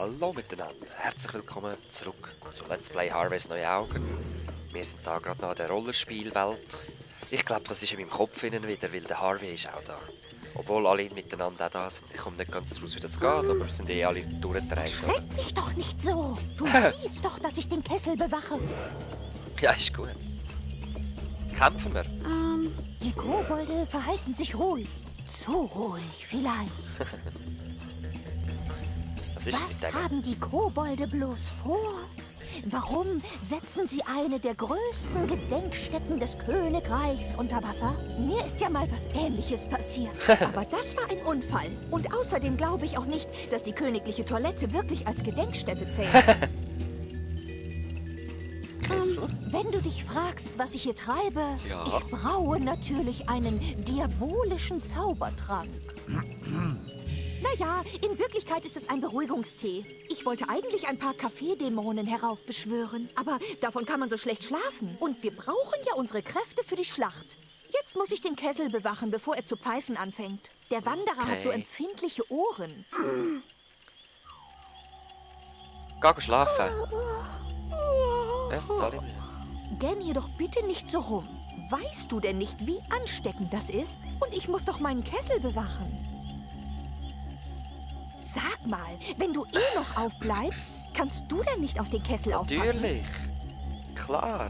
Hallo miteinander, herzlich willkommen zurück zu Let's Play Harvest Neue Augen. Wir sind da gerade noch in der Rollenspielwelt. Ich glaube, das ist in meinem Kopf wieder, weil der Harvey ist auch da. Obwohl alle miteinander auch da sind. Ich komme nicht ganz raus, wie das geht, aber wir sind eh alle durchgetragen. Schreck mich doch nicht so. Du siehst doch, dass ich den Kessel bewache. Ja, ist gut. Kämpfen wir? Die Kobolde verhalten sich ruhig. Zu ruhig vielleicht. Was haben die Kobolde bloß vor? Warum setzen sie eine der größten Gedenkstätten des Königreichs unter Wasser? Mir ist ja mal was Ähnliches passiert. Aber das war ein Unfall. Und außerdem glaube ich auch nicht, dass die königliche Toilette wirklich als Gedenkstätte zählt. Wenn du dich fragst, was ich hier treibe, ich braue natürlich einen diabolischen Zaubertrank. Naja, in Wirklichkeit ist es ein Beruhigungstee. Ich wollte eigentlich ein paar Kaffeedämonen heraufbeschwören, aber davon kann man so schlecht schlafen. Und wir brauchen ja unsere Kräfte für die Schlacht. Jetzt muss ich den Kessel bewachen, bevor er zu pfeifen anfängt. Der Wanderer hat so empfindliche Ohren. Geh schlafen. Gähn hier doch bitte nicht so rum. Weißt du denn nicht, wie ansteckend das ist? Und ich muss doch meinen Kessel bewachen. Sag mal, wenn du eh noch aufbleibst, kannst du denn nicht auf den Kessel aufpassen? Natürlich. Klar.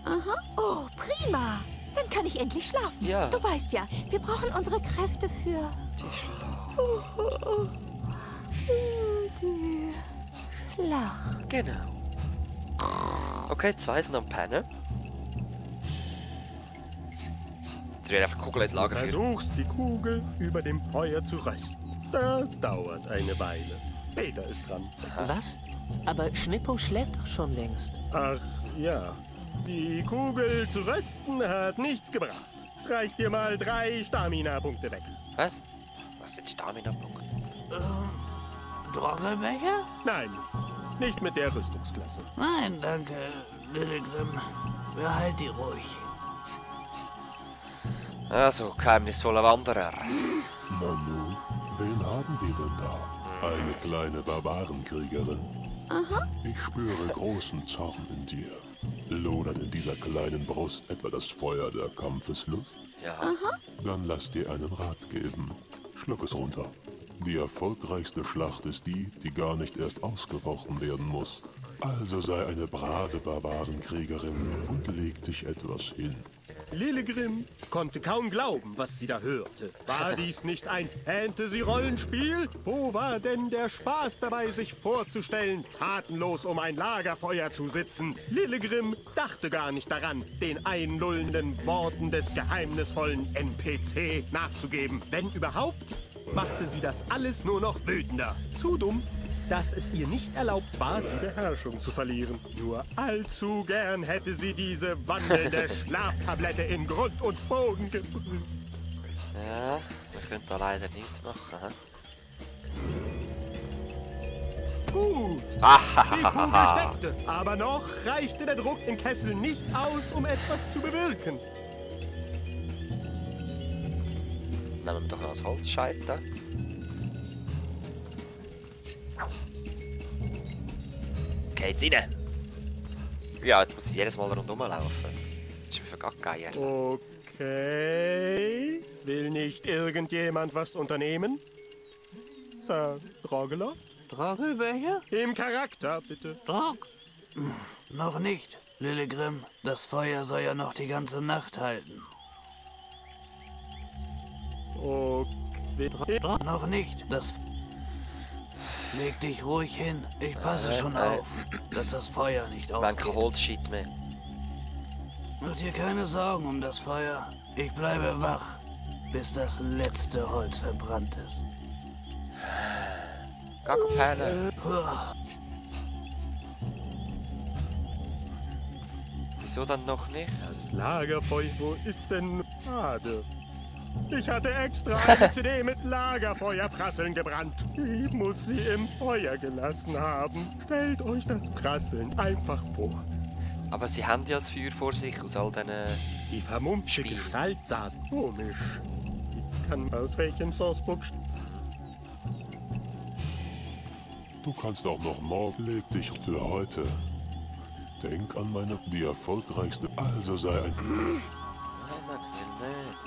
Aha. Oh, prima. Dann kann ich endlich schlafen. Ja. Du weißt ja, wir brauchen unsere Kräfte für... Die Schlacht. Genau. Okay, 2 sind am Pennen. Jetzt wird einfach die Kugel ins Lager führen. Versuchst, die Kugel über dem Feuer zu rösten. Das dauert eine Weile. Peter ist dran. Was? Aber Schnippo schläft doch schon längst. Ach ja, die Kugel zu rösten hat nichts gebracht. Reich dir mal 3 Stamina-Punkte weg. Was? Was sind Stamina-Punkte? Droggelbecher? Nein, nicht mit der Rüstungsklasse. Nein, danke, Lilligrim. Behalt die ruhig. Also, geheimnisvoller Wanderer. Nanu, wen haben wir denn da? Eine kleine Barbarenkriegerin. Aha. Ich spüre großen Zorn in dir. Lodert in dieser kleinen Brust etwa das Feuer der Kampfeslust? Ja. Aha. Dann lass dir einen Rat geben. Schluck es runter. Die erfolgreichste Schlacht ist die, die gar nicht erst ausgefochten werden muss. Also sei eine brave Barbarenkriegerin und leg dich etwas hin. Lilligrim konnte kaum glauben, was sie da hörte. War dies nicht ein Fantasy-Rollenspiel? Wo war denn der Spaß dabei, sich vorzustellen, tatenlos um ein Lagerfeuer zu sitzen? Lilligrim dachte gar nicht daran, den einlullenden Worten des geheimnisvollen NPC nachzugeben. Wenn überhaupt, machte sie das alles nur noch wütender. Zu dumm, dass es ihr nicht erlaubt war, die Beherrschung zu verlieren. Nur allzu gern hätte sie diese wandelnde Schlaftablette in Grund und Boden geprüft. Ja, wir können da leider nichts machen. Gut, die Kugel steckte, aber noch reichte der Druck im Kessel nicht aus, um etwas zu bewirken. Nehmen wir doch noch das Holzscheiter. Okay, jetzt rein! Ja, jetzt muss ich jedes Mal rundherum laufen. Das ist mir für Geier. Okay. Will nicht irgendjemand was unternehmen? Sir Drogelot? Droggelbecher? Im Charakter, bitte. Drog? Noch nicht, Lilligrim. Das Feuer soll ja noch die ganze Nacht halten. Okay. Noch nicht. Leg dich ruhig hin. Ich passe schon auf, dass das Feuer nicht Man ausgeht. kann Holzscheit mehr. Mach dir keine Sorgen um das Feuer. Ich bleibe wach, bis das letzte Holz verbrannt ist. Geh pennen. Wieso dann noch nicht? Das Lagerfeuer, wo ist denn... Schade. Ich hatte extra eine CD mit Lagerfeuerprasseln gebrannt. Ich muss sie im Feuer gelassen haben. Stellt euch das Prasseln einfach vor. Aber sie haben ja das Feuer vor sich aus all diesen... Die vermummte Spiel. Gestalt saß komisch. Ich kann aus welchem Sourcebook... Du kannst auch noch morgen. Leg dich für heute. Denk an die erfolgreichste. Also sei ein... Nein, Mann, will nicht.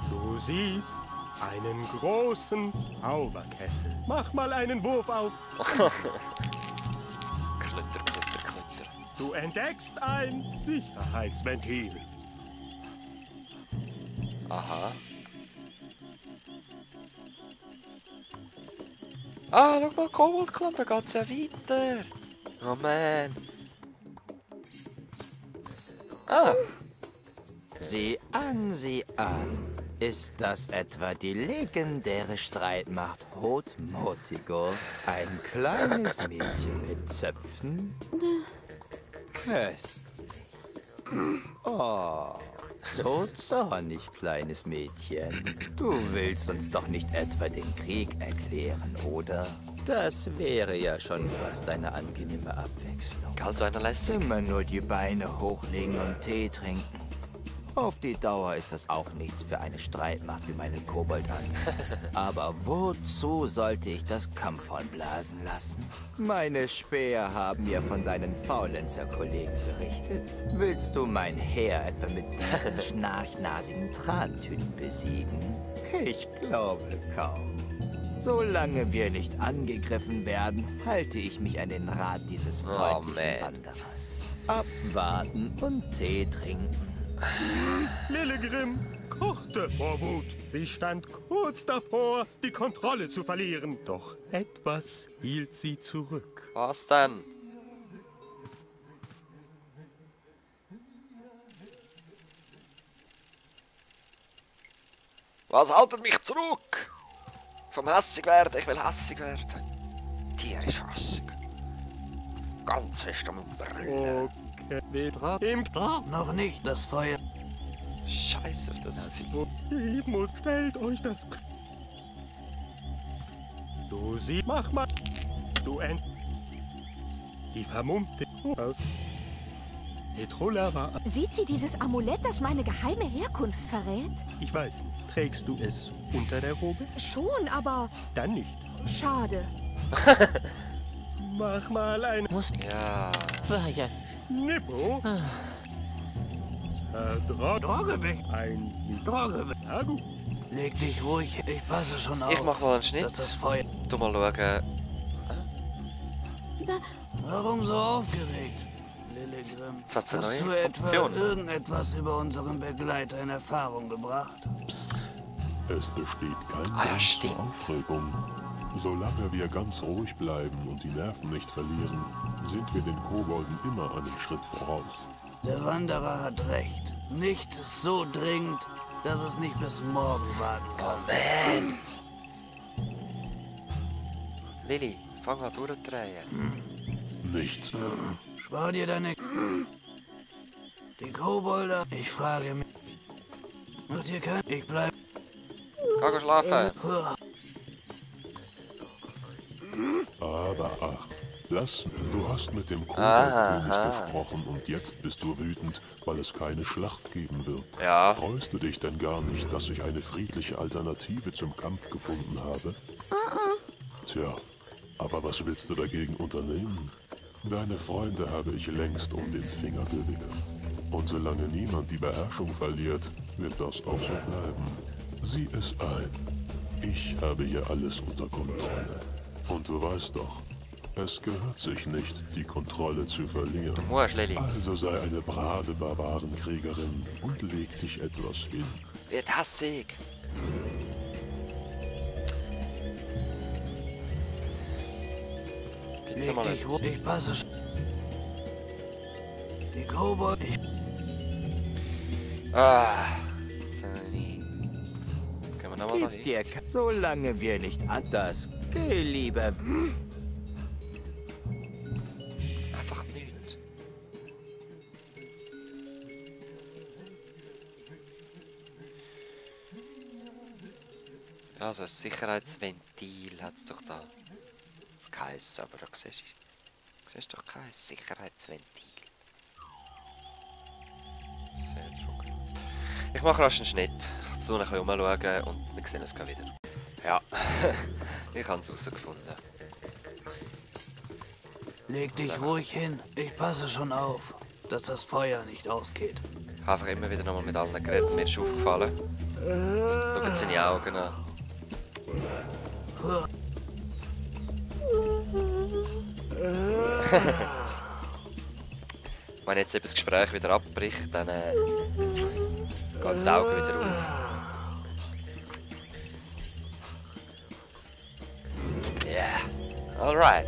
Du siehst einen großen Zauberkessel. Mach mal einen Wurf auf. Klitter, klitter, klitter. Du entdeckst ein Sicherheitsventil. Aha. Ah, schau mal, Koboldklan, da geht's ja weiter. Oh man. Ah, Sieh an. Ist das etwa die legendäre Streitmacht Rotmotigo? Ein kleines Mädchen mit Zöpfen? Köstlich. Oh, so zornig, kleines Mädchen. Du willst uns doch nicht etwa den Krieg erklären, oder? Das wäre ja schon fast eine angenehme Abwechslung. also einer lässig. Immer nur die Beine hochlegen und Tee trinken. Auf die Dauer ist das auch nichts für eine Streitmacht wie meine Koboldarmee. Aber wozu sollte ich das Kampfhorn blasen lassen? Meine Späher haben mir von deinen Faulenzer-Kollegen berichtet. Willst du mein Heer etwa mit diesen schnarchnasigen Trantüten besiegen? Ich glaube kaum. Solange wir nicht angegriffen werden, halte ich mich an den Rat dieses freundlichen Wanderers. Abwarten und Tee trinken. Lillegrim kochte vor Wut. Sie stand kurz davor, die Kontrolle zu verlieren. Doch etwas hielt sie zurück. Was denn? Was haltet mich zurück? Vom hässig werden, ich will hässig werden. Tierisch hässig. Ganz fest am Brüllen. Okay, wieder im Noch nicht das Feuer. Scheiß auf das Vieh. Ich muss, stellt euch das... Du siehst, mach mal. Du die vermummte aus. Etrulla war... Sieht sie dieses Amulett, das meine geheime Herkunft verrät? Ich weiß nicht. Trägst du es unter der Robe? Schon, aber Dann nicht. schade. Mach mal ein Ja. Nippo. Droge weg. Ein Droge weg. Na gut. Leg dich ruhig, ich passe schon auf. Ich mach mal einen Schnitt. Dass das Feuer... Du mal schauen. Warum so aufgeregt, Lillegrim? Jetzt hat's eine Hast neue du etwa Option. irgendetwas über unseren Begleiter in Erfahrung gebracht? Es besteht kein Ah ja, Grund stimmt. zur Aufregung. Solange wir ganz ruhig bleiben und die Nerven nicht verlieren, sind wir den Kobolden immer einen Schritt voraus. Der Wanderer hat recht. Nichts ist so dringend, dass es nicht bis morgen warten kann. Lilly, fang an durchdrehen. Nichts. Spar dir deine... Die Kobolder, ich frage mich... Macht ihr kein... Ich bleib... Geh schlafen. Aber ach, lass, du hast mit dem Koboldkönig gesprochen und jetzt bist du wütend, weil es keine Schlacht geben wird. Ja. Freust du dich denn gar nicht, dass ich eine friedliche Alternative zum Kampf gefunden habe? Tja, aber was willst du dagegen unternehmen? Deine Freunde habe ich längst um den Finger gewickelt. Und solange niemand die Beherrschung verliert, wird das auch so bleiben. Sieh es ein. Ich habe hier alles unter Kontrolle. Und du weißt doch, es gehört sich nicht, die Kontrolle zu verlieren. Du musst, Lilly. Also sei eine brave Barbarenkriegerin und leg dich etwas hin. Wird hässig. Gibt's Leg mal dich ruhig, ich passe schon. Die Kobold... Ich... Ah. Gehen wir nochmal Gib dahin? dir solange wir nicht anders. Geh lieber. Einfach nichts. Ja, so ein Sicherheitsventil hat es doch da. Das geheißen, aber da siehst du doch kein Sicherheitsventil. Sehr trocken. Ich mache rasch einen Schnitt. Ich habe so ein bisschen umschauen und wir sehen uns gleich wieder. Ja, ich habe es herausgefunden. Leg dich ruhig hin. Ich passe schon auf, dass das Feuer nicht ausgeht. Ich habe einfach immer wieder nochmal mit allen geredet. Mir ist aufgefallen. Schaut seine Augen an. Wenn jetzt eben das Gespräch wieder abbricht, dann gehen die Augen wieder auf. Yeah, alright.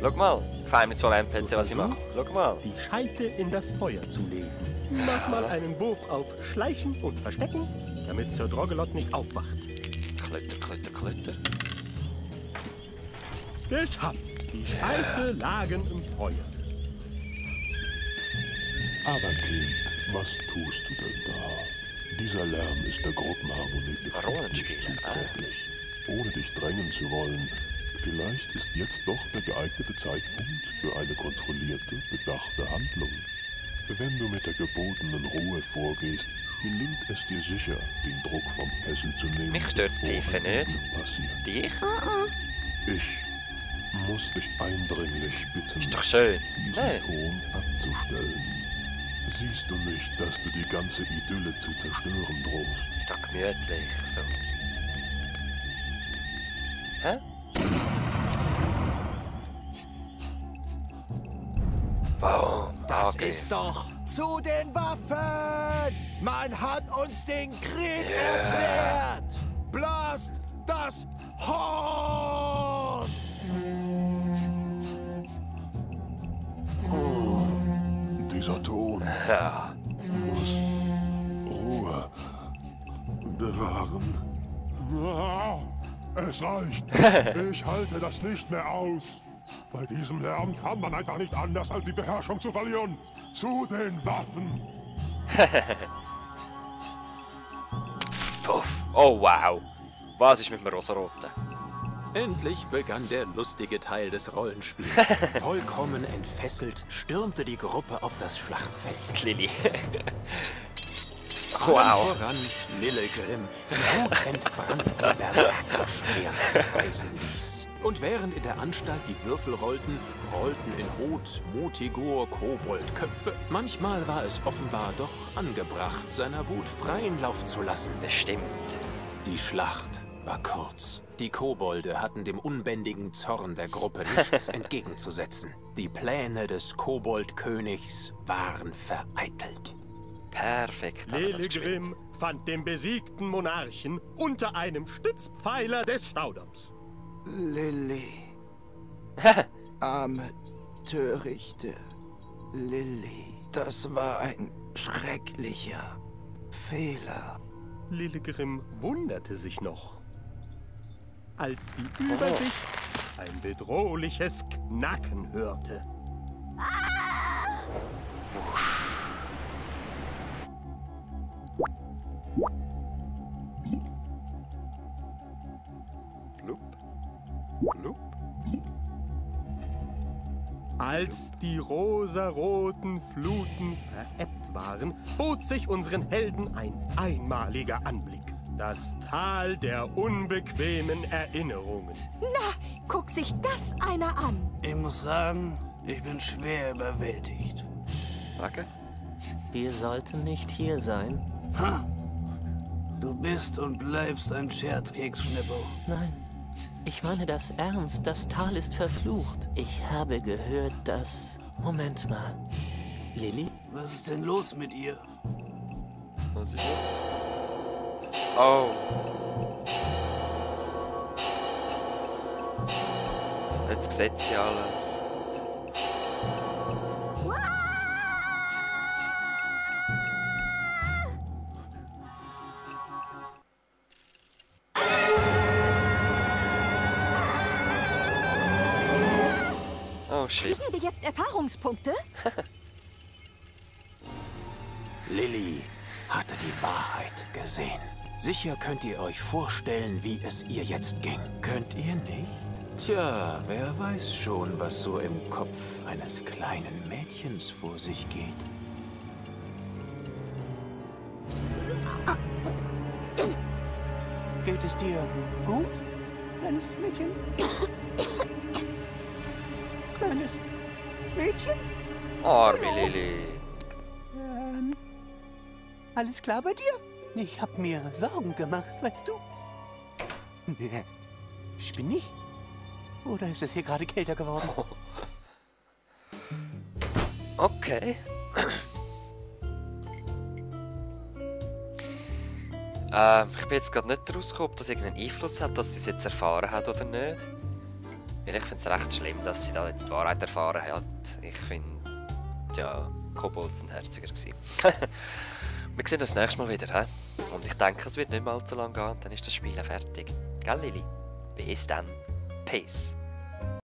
Schau mal, geheimnisvoller NPC, was ich mache. Schau mal. Die Scheite in das Feuer zu legen. Mach mal einen Wurf auf Schleichen und Verstecken, damit Sir Drogelot nicht aufwacht. Klötter, Klötter, Klötter. Geschafft! Die Scheite lagen im Feuer. Aber Kind, was tust du denn da? Dieser Lärm ist der Gruppenharmonie Rollenspiel, nicht zuträglich. Ohne dich drängen zu wollen, vielleicht ist jetzt doch der geeignete Zeitpunkt für eine kontrollierte, bedachte Handlung. Wenn du mit der gebotenen Ruhe vorgehst, gelingt es dir sicher, den Druck vom Kessel zu nehmen. Mich stört's Pfeife nicht. Passiert. Dich? Ich muss dich eindringlich bitten, Ist doch schön. diesen Hey. Ton abzustellen. Siehst du nicht, dass du die ganze Idylle zu zerstören drohst? Ist doch gemütlich, so. Hä? Wow, Das okay. ist doch zu den Waffen! Man hat uns den Krieg erklärt! Blast das Horn! Dieser Ton Ja. muss Ruhe bewahren. Es reicht. Ich halte das nicht mehr aus. Bei diesem Lärm kann man einfach nicht anders, als die Beherrschung zu verlieren. Zu den Waffen. Puff. Oh wow. Was ist mit dem Rosaroten? Endlich begann der lustige Teil des Rollenspiels. Vollkommen entfesselt stürmte die Gruppe auf das Schlachtfeld. Lilly. Allen Wow. voran Lillegrim, die wutentbrannte Berserker-Schwert kreisen ließ. Und während in der Anstalt die Würfel rollten, rollten in Rot Motigor Koboldköpfe. Manchmal war es offenbar doch angebracht, seiner Wut freien Lauf zu lassen. Das stimmt. Die Schlacht war kurz. Die Kobolde hatten dem unbändigen Zorn der Gruppe nichts entgegenzusetzen. Die Pläne des Koboldkönigs waren vereitelt. Perfekt haben wir das gespielt. Lillegrim fand den besiegten Monarchen unter einem Stützpfeiler des Staudamms. Lilly. Arme, törichte Lilly. Das war ein schrecklicher Fehler. Lillegrim wunderte sich noch, als sie über sich ein bedrohliches Knacken hörte. Blub. Blub. Als die rosaroten Fluten verebbt waren, bot sich unseren Helden ein einmaliger Anblick. Das Tal der unbequemen Erinnerungen. Na, guck sich das einer an. Ich muss sagen, ich bin schwer überwältigt. Wacke? Wir sollten nicht hier sein. Ha! Du bist und bleibst ein Scherzkeks, Schnippo. Nein, ich meine das ernst. Das Tal ist verflucht. Ich habe gehört, dass... Moment mal. Lilly? Was ist denn los mit ihr? Was ist das? Oh. Jetzt sieht sie alles. Oh shit. Kriegen wir jetzt Erfahrungspunkte? Lilly hatte die Wahrheit gesehen. Sicher könnt ihr euch vorstellen, wie es ihr jetzt ging. Könnt ihr nicht? Tja, wer weiß schon, was so im Kopf eines kleinen Mädchens vor sich geht. Geht es dir gut, kleines Mädchen? Kleines Mädchen? Arme Lili. Alles klar bei dir? Ich hab mir Sorgen gemacht, weißt du? Spinn ich? Oder ist es hier gerade kälter geworden? Okay. Ich bin jetzt gerade nicht rausgekommen, ob das irgendeinen Einfluss hat, dass sie es jetzt erfahren hat oder nicht. Weil ich finde es recht schlimm, dass sie da jetzt die Wahrheit erfahren hat. Ich finde, ja, Kobolds sind herziger gewesen. Wir sehen uns das nächste Mal wieder, he? Und ich denke, es wird nicht mehr allzu lange gehen, dann ist das Spiel fertig. Gell, Lili? Bis dann. Peace.